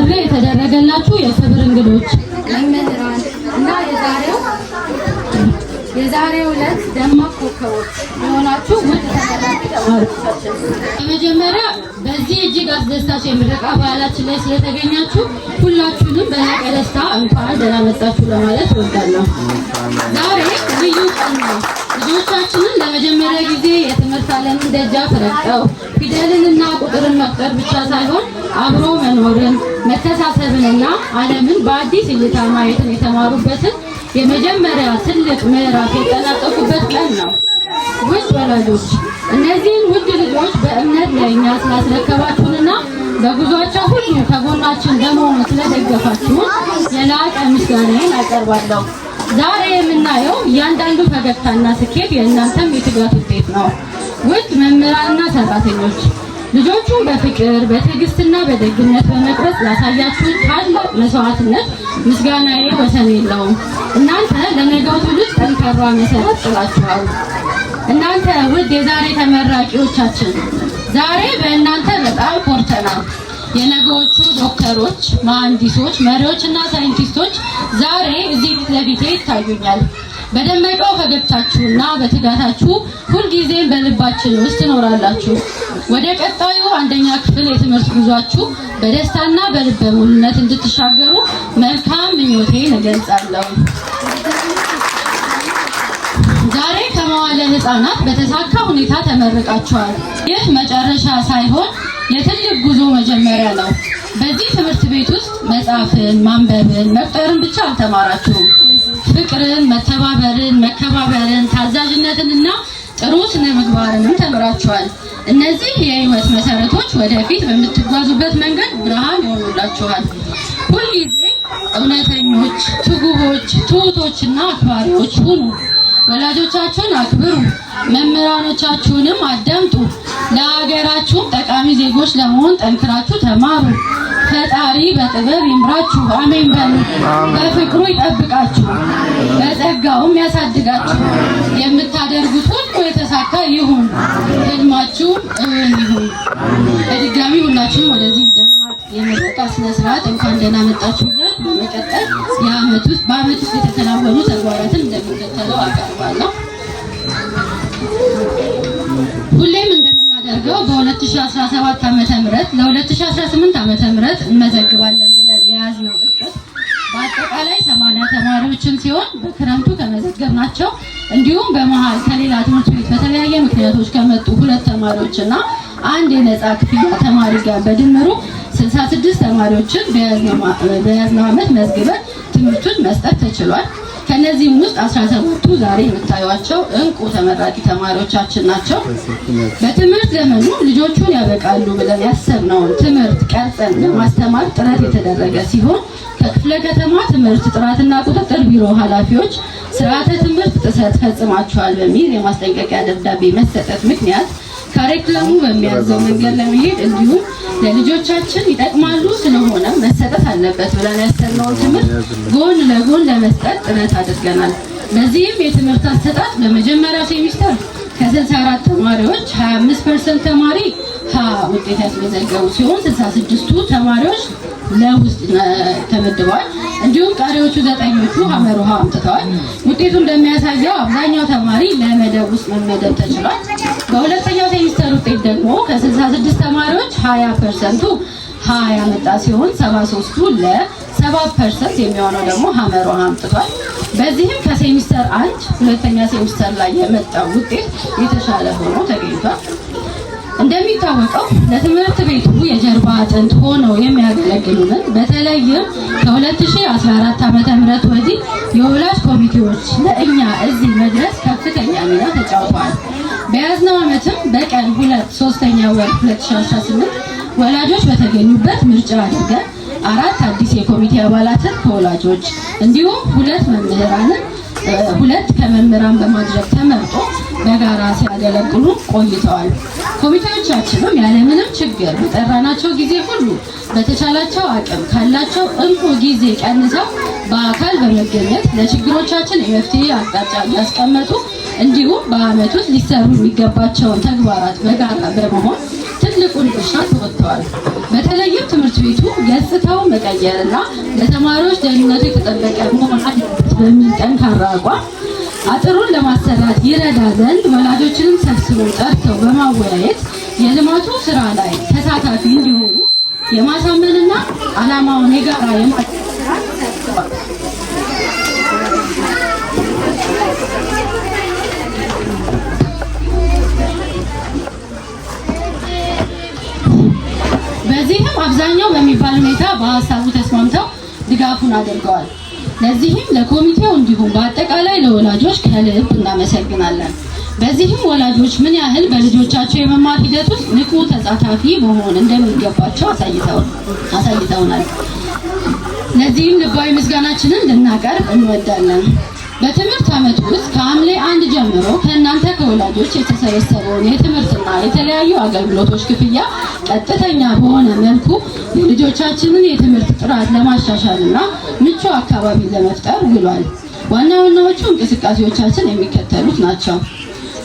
ጥሪ የተደረገላችሁ የክብር እንግዶች፣ መምህራን እና የዛሬው ዕለት ደማቅ ኮከቦች የሆናችሁ ውድ ተመራቂ ተማሪዎቻችን፣ በመጀመሪያ በዚህ እጅግ አስደሳች የምረቃ በዓላችን ላይ ስለተገኛችሁ ሁላችሁንም በላቀ ደስታ እንኳን ደህና መጣችሁ ለማለት እወዳለሁ። ዛሬ ልዩ ቀን ነው። ልጆቻችንን ለመጀመሪያ ጊዜ የትምህርት ዓለምን ደጃፍ ረግጠው ፊደልንና ቁጥርን መቁጠር ብቻ ሳይሆን አብሮ መኖርን፣ መተሳሰብንና ዓለምን በአዲስ እይታ ማየትን የተማሩበትን የመጀመሪያ ትልቅ ምዕራፍ ያጠናቀቁበት ቀን ነው። ውድ ወላጆች፣ እነዚህን ውድ ልጆች በእምነት ለእኛ ስላስረከባችሁንና በጉዟቸው ሁሉ ከጎናችን በመሆን ስለደገፋችሁን የላቀ ምስጋናዬን አቀርባለሁ። ዛሬ የምናየው እያንዳንዱ ፈገግታና ስኬት የእናንተም የትጋት ውጤት ነው። ውድ መምህራንና ሰራተኞች፣ ልጆቹን በፍቅር፣ በትዕግስትና በደግነት በመቅረጽ ላሳያችሁን ታላቅ መስዋዕትነት ምስጋናዬ ወሰን የለውም። እናንተ ለነገው ትውልድ ጠንካራ መሰረት ጥላችኋል። እናንተ ውድ የዛሬ ተመራቂዎቻችን፣ ዛሬ በእናንተ በጣም ኮርተናል። የነገዎቹ ዶክተሮች፣ መሐንዲሶች፣ መሪዎች እና ሳይንቲስቶች ዛሬ እዚህ ፊት ለፊቴ ይታዩኛል። በደመቀው ፈገግታችሁና በትጋታችሁ ሁልጊዜም በልባችን ውስጥ ትኖራላችሁ። ወደ ቀጣዩ አንደኛ ክፍል የትምህርት ጉዟችሁ በደስታና በልበ ሙሉነት እንድትሻገሩ መልካም ምኞቴን እገልጻለሁ። ዛሬ ከመዋለ ሕፃናት በተሳካ ሁኔታ ተመርቃችኋል። ይህ መጨረሻ ሳይሆን የትልቅ ጉዞ መጀመሪያ ነው። በዚህ ትምህርት ቤት ውስጥ መጻፍን፣ ማንበብን፣ መቁጠርን ብቻ አልተማራችሁም። ፍቅርን፣ መተባበርን፣ መከባበርን፣ ታዛዥነትንና ጥሩ ስነ ምግባርንም ተምራችኋል። እነዚህ የህይወት መሰረቶች ወደፊት በምትጓዙበት መንገድ ብርሃን ይሆኑላችኋል። ሁልጊዜ እውነተኞች፣ ትጉሆች፣ ትሁቶችና አክባሪዎች ሁኑ። ወላጆቻችሁን አክብሩ፣ መምህራኖቻችሁንም አዳምጡ። ለሀገራችሁም ጠቃሚ ዜጎች ለመሆን ጠንክራችሁ ተማሩ። ፈጣሪ በጥበብ ይምራችሁ፣ አሜን በሉ። በፍቅሩ ይጠብቃችሁ፣ በጸጋውም ያሳድጋችሁ። የምታደርጉት ሁሉ የተሳካ ይሁን፣ ህልማችሁም እውን ይሁን። በድጋሚ ሁላችሁም ወደዚህ ደማቅ የምረቃ ስነ ስርዓት እንኳን ደህና መጣችሁ እያልኩ በመቀጠል በዓመት ውስጥ የተከናወኑ ተግባራትን እንደሚከተለው አቀርባለሁ። ሁሌም እንደምናደርገው በ2017 ዓመተ ምህረት ለ2018 ዓመተ ምህረት እንመዘግባለን ብለን የያዝነው እቅድ በአጠቃላይ 80 ተማሪዎችን ሲሆን በክረምቱ ከመዘገብናቸው እንዲሁም በመሀል ከሌላ ትምህርት ቤት በተለያየ ምክንያቶች ከመጡ ሁለት ተማሪዎች እና አንድ የነፃ ክፍያ ተማሪ ጋር በድምሩ 66 ተማሪዎችን በያዝነው ዓመት መዝግበን ትምህርቱን መስጠት ተችሏል። ከነዚህም ውስጥ 17ቱ ዛሬ የምታዩቸው እንቁ ተመራቂ ተማሪዎቻችን ናቸው። በትምህርት ዘመኑ ልጆቹን ያበቃሉ ብለን ያሰብነውን ትምህርት ቀርጸን ለማስተማር ጥረት የተደረገ ሲሆን ከክፍለ ከተማ ትምህርት ጥራትና ቁጥጥር ቢሮ ኃላፊዎች ስርዓተ ትምህርት ጥሰት ፈጽማችኋል በሚል የማስጠንቀቂያ ደብዳቤ መሰጠት ምክንያት ካሪክለሙ በሚያዘው መንገድ ለመሄድ እንዲሁም ለልጆቻችን ይጠቅማሉ ስለሆነ መሰጠት አለበት ብለን ያሰብነውን ትምህርት ጎን ለጎን ለመስጠት ጥረት አድርገናል። በዚህም የትምህርት አሰጣጥ በመጀመሪያው ሴሚስተር ከ64 ተማሪዎች 25% ተማሪ ሀ ውጤት ያስመዘገቡ ሲሆን 66ቱ ተማሪዎች ለውስጥ ተመድበዋል። እንዲሁም ቀሪዎቹ ዘጠኞቹ ሐመሩ ሐ አምጥተዋል። ውጤቱ እንደሚያሳየው አብዛኛው ተማሪ ለመደብ ውስጥ መመደብ ተችሏል። በሁለተኛው ሴሚስተር ውጤት ደግሞ ከ66 ተማሪዎች 20%ቱ ሀ ያመጣ ሲሆን 73ቱ ለ7% የሚሆነው ደግሞ ሐመሩ ሐ አምጥቷል። በዚህም ከሴሚስተር አንድ ሁለተኛ ሴሚስተር ላይ የመጣው ውጤት የተሻለ ሆኖ ተገኝቷል። እንደሚታወቀው ለትምህርት ቤቱ የጀርባ አጥንት ሆነው የሚያገለግሉንን በተለይም ከ2014 ዓ.ም ወዲህ የወላጅ ኮሚቴዎች ለእኛ እዚህ መድረስ ከፍተኛ ሚና ተጫውተዋል። በያዝነው ዓመትም በቀን 2 ሶስተኛ ወር 2018 ወላጆች በተገኙበት ምርጫ አድርገን አራት አዲስ የኮሚቴ አባላትን ከወላጆች እንዲሁም ሁለት መምህራንን ሁለት ከመምህራን በማድረግ ተመርጦ በጋራ ሲያገለግሉ ቆይተዋል። ኮሚቴዎቻችንም ያለምንም ችግር በጠራናቸው ጊዜ ሁሉ በተቻላቸው አቅም ካላቸው እንቁ ጊዜ ቀንሰው በአካል በመገኘት ለችግሮቻችን የመፍትሄ አቅጣጫ እያስቀመጡ እንዲሁም በዓመት ውስጥ ሊሰሩ የሚገባቸውን ተግባራት በጋራ በመሆን ትልቅ ትልቁን ድርሻ ተወጥተዋል። በተለይም ትምህርት ቤቱ ገጽታውን መቀየርና ለተማሪዎች ደህንነቱ የተጠበቀ መሆን አለበት በሚል ጠንካራ አቋም አጥሩን ለማሰራት ይረዳ ዘንድ ወላጆችንም ሰብስበው ጠርተው በማወያየት የልማቱ ስራ ላይ ተሳታፊ እንዲሆኑ የማሳመንና ዓላማውን የጋራ የማድረግ ስራ ሰርተዋል። በዚህም አብዛኛው በሚባል ሁኔታ በሀሳቡ ተስማምተው ድጋፉን አድርገዋል። ለዚህም ለኮሚቴው እንዲሁም በአጠቃላይ ለወላጆች ከልብ እናመሰግናለን። በዚህም ወላጆች ምን ያህል በልጆቻቸው የመማር ሂደት ውስጥ ንቁ ተሳታፊ መሆን እንደሚገባቸው አሳይተውናል። ለዚህም ልባዊ ምስጋናችንን ልናቀርብ እንወዳለን። በትምህርት ዓመቱ ውስጥ ከሐምሌ 1 ጀምሮ ከእናንተ ከወላጆች የተሰበሰበውን የትምህርትና የተለያዩ አገልግሎቶች ክፍያ ቀጥተኛ በሆነ መልኩ የልጆቻችንን የትምህርት ጥራት ለማሻሻልና ምቹ አካባቢ ለመፍጠር ውሏል። ዋና ዋናዎቹ እንቅስቃሴዎቻችን የሚከተሉት ናቸው።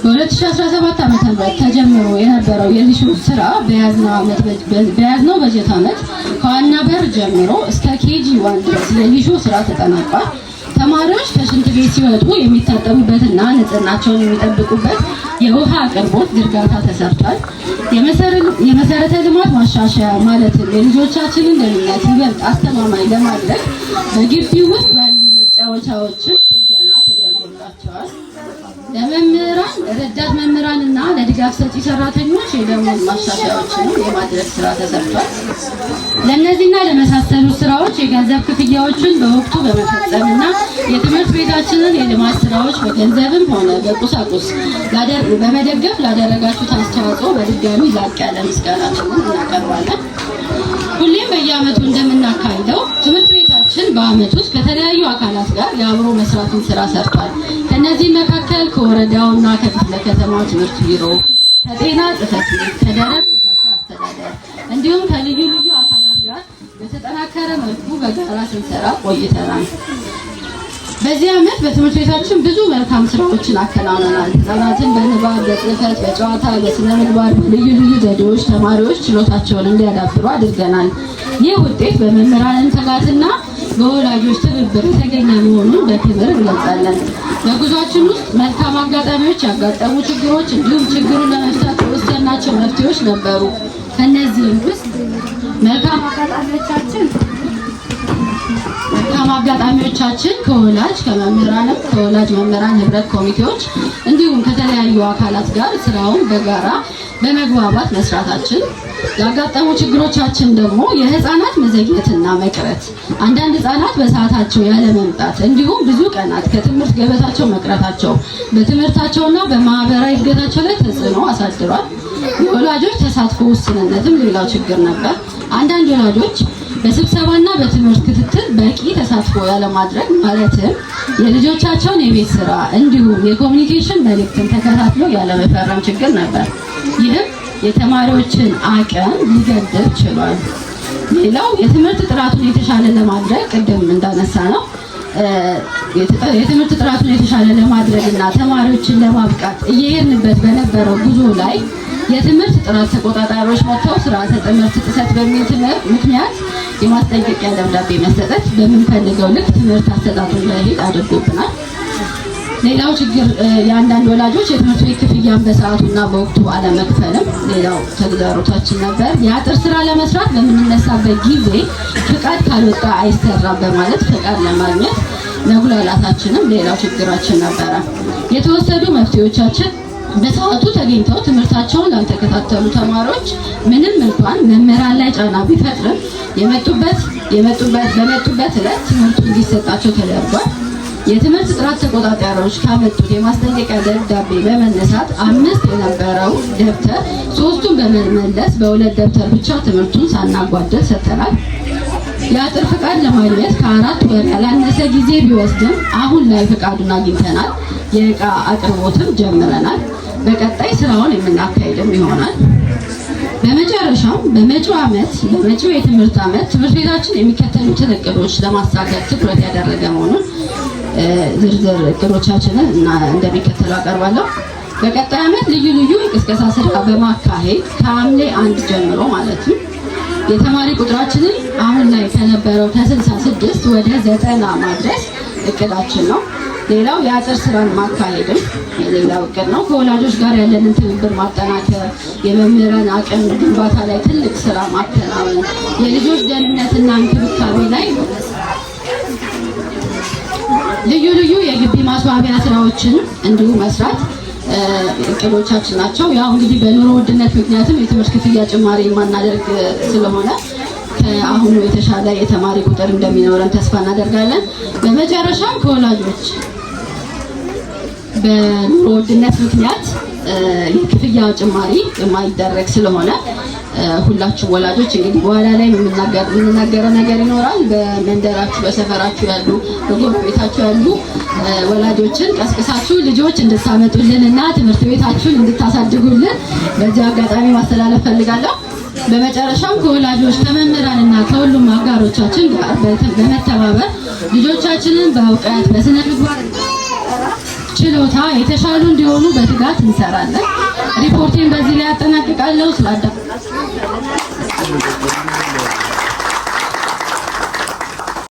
በ2017 ዓ.ም ተጀምሮ የነበረው የሊሾ ስራ በያዝነው በጀት ዓመት ከዋና በር ጀምሮ እስከ KG 1 ድረስ የሊሾ ስራ ተጠናቋል። ተማሪዎች ከሽንት ቤት ሲወጡ የሚታጠቡበትና ንጽህናቸውን የሚጠብቁበት የውሃ አቅርቦት ዝርጋታ ተሰርቷል። የመሰረተ ልማት ማሻሻያ ማለትም የልጆቻችንን ደህንነት ይበልጥ አስተማማኝ ለማድረግ በግቢው ውስጥ ያሉ መጫወቻዎችን ጥገና ተደርጎላቸዋል። ለመምህራን፣ ለረዳት መምህራንና ለድጋፍ ሰጪ ሰራተኞች የደሞዝ ማሻሻያዎችን የማድረግ ስራ ተሰርቷል። ለእነዚህና ለመሳሰሉ ስራዎች የገንዘብ ክፍያዎችን በወቅቱ በመፈጸምና የትምህርት ቤታችንን የልማት ስራዎች በገንዘብም ሆነ በቁሳቁስ በመደገፍ ላደረጋችሁት አስተዋጽኦ በድጋሚ ላቅ ያለ ምስጋናችንን እናቀርባለን። ሁሌም በየዓመቱ እንደምናካሂደው ትምህርት ቤታችን በዓመት ውስጥ ከተለያዩ አካላት ጋር የአብሮ መስራትን ስራ ሰርቷል። ከነዚህ መካከል ከወረዳውና ከክፍለ ከተማው ትምህርት ቢሮ፣ ከጤና ጽሕፈት ቤት፣ ከደረቅ ቆሻሻ አስተዳደር እንዲሁም ከልዩ ልዩ አካላት ጋር በተጠናከረ መልኩ በጋራ ስንሰራ ቆይተናል። በዚህ ዓመት በትምህርት ቤታችን ብዙ መልካም ስራዎችን አከናውነናል። ህጻናትን በንባብ፣ በጽህፈት፣ በጨዋታ፣ በስነ ምግባር፣ በልዩ ልዩ ዘዴዎች ተማሪዎች ችሎታቸውን እንዲያዳብሩ አድርገናል። ይህ ውጤት በመምህራን ትጋትና በወላጆች ትብብር የተገኘ መሆኑን በክብር እንገልጻለን። በጉዟችን ውስጥ መልካም አጋጣሚዎች፣ ያጋጠሙ ችግሮች እንዲሁም ችግሩን ለመፍታት የወሰድናቸው መፍትሄዎች ነበሩ። ከነዚህም ውስጥ መልካም አጋጣሚዎቻችን ከወላጅ ከመምህራንም ከወላጅ መምህራን ህብረት ኮሚቴዎች እንዲሁም ከተለያዩ አካላት ጋር ስራውን በጋራ በመግባባት መስራታችን፣ ያጋጠሙ ችግሮቻችን ደግሞ የህፃናት መዘግየትና መቅረት፣ አንዳንድ ህፃናት በሰዓታቸው ያለ መምጣት እንዲሁም ብዙ ቀናት ከትምህርት ገበታቸው መቅረታቸው በትምህርታቸውና በማህበራዊ እድገታቸው ላይ ተጽዕኖ አሳድሯል። የወላጆች ተሳትፎ ውስንነትም ሌላው ችግር ነበር። አንዳንድ ወላጆች በስብሰባና በትምህርት ክትትል በቂ ተሳትፎ ያለማድረግ ማለትም የልጆቻቸውን የቤት ስራ እንዲሁም የኮሚኒኬሽን መልእክትን ተከታትሎ ያለመፈረም ችግር ነበር። ይህም የተማሪዎችን አቅም ሊገድብ ችሏል። ሌላው የትምህርት ጥራቱን የተሻለ ለማድረግ ቅድም እንዳነሳ ነው የትምህርት ጥራቱን የተሻለ ለማድረግ እና ተማሪዎችን ለማብቃት እየሄድንበት በነበረው ጉዞ ላይ የትምህርት ጥራት ተቆጣጣሪዎች መጥተው ስርዓተ ትምህርት ጥሰት በሚል ትምህርት ምክንያት የማስጠንቀቂያ ደብዳቤ መሰጠት በምንፈልገው ልክ ትምህርት አሰጣጡ እንዳይሄድ አድርጎብናል። ሌላው ችግር የአንዳንድ ወላጆች የትምህርት ቤት ክፍያን በሰዓቱና በወቅቱ አለመክፈልም ሌላው ተግዳሮታችን ነበር። የአጥር ስራ ለመስራት በምንነሳበት ጊዜ ፍቃድ ካልወጣ አይሰራም በማለት ፍቃድ ለማግኘት መጉላላታችንም ሌላው ችግራችን ነበረ። የተወሰዱ መፍትሄዎቻችን በሰዓቱ ተገኝተው ትምህርታቸውን ላልተከታተሉ ተማሪዎች ምንም እንኳን መምህራን ላይ ጫና ቢፈጥርም የመጡበት የመጡበት በመጡበት ዕለት ትምህርቱ እንዲሰጣቸው ተደርጓል። የትምህርት ጥራት ተቆጣጣሪዎች ካመጡት የማስጠንቀቂያ ደብዳቤ በመነሳት 5 የነበረው ደብተር 3ቱን በመመለስ በ2 ደብተር ብቻ ትምህርቱን ሳናጓደል ሰጥተናል። የአጥር ፍቃድ ለማግኘት ከ4 ወር ያላነሰ ጊዜ ቢወስድም አሁን ላይ ፍቃዱን አግኝተናል። የእቃ አቅርቦትም ጀምረናል። በቀጣይ ስራውን የምናካሂድም ይሆናል። በመጨረሻም በመጪው የትምህርት ዓመት ትምህርት ቤታችን የሚከተሉትን እቅዶች ለማሳካት ትኩረት ያደረገ መሆኑን ዝርዝር እቅዶቻችንን እና እንደሚከተለው አቀርባለሁ። በቀጣይ ዓመት ልዩ ልዩ የቅስቀሳ ስራ በማካሄድ ከሐምሌ 1 ጀምሮ ማለትም የተማሪ ቁጥራችንን አሁን ላይ ከነበረው ከ66 ወደ 90 ማድረስ እቅዳችን ነው። ሌላው የአጥር ስራን ማካሄድም የሌላው እቅድ ነው። ከወላጆች ጋር ያለንን ትብብር ማጠናከር፣ የመምህራን አቅም ግንባታ ላይ ትልቅ ስራ ማከናወን፣ የልጆች ደህንነትና እንክብካቤ ላይ ልዩ ልዩ የግቢ ማስዋቢያ ስራዎችን እንዲሁ መስራት እቅዶቻችን ናቸው። ያው እንግዲህ በኑሮ ውድነት ምክንያትም የትምህርት ክፍያ ጭማሪ የማናደርግ ስለሆነ ከአሁኑ የተሻለ የተማሪ ቁጥር እንደሚኖረን ተስፋ እናደርጋለን። በመጨረሻም ከወላጆች በኑሮ ውድነት ምክንያት የክፍያ ጭማሪ የማይደረግ ስለሆነ ሁላችሁም ወላጆች እንግዲህ በኋላ ላይ የምንናገረው ነገር ይኖራል። በመንደራችሁ፣ በሰፈራችሁ ያሉ፣ በጎረቤታችሁ ያሉ ወላጆችን ቀስቅሳችሁ ልጆች እንድታመጡልን እና ትምህርት ቤታችሁን እንድታሳድጉልን በዚህ አጋጣሚ ማስተላለፍ ፈልጋለሁ። በመጨረሻም ከወላጆች ከመምህራንና ከሁሉም አጋሮቻችን ጋር በመተባበር ልጆቻችንን በእውቀት፣ በስነ ምግባር ችሎታ የተሻሉ እንዲሆኑ በትጋት እንሰራለን። ሪፖርቴን በዚህ ላይ አጠናቅቃለሁ። ስላዳመጣችሁ።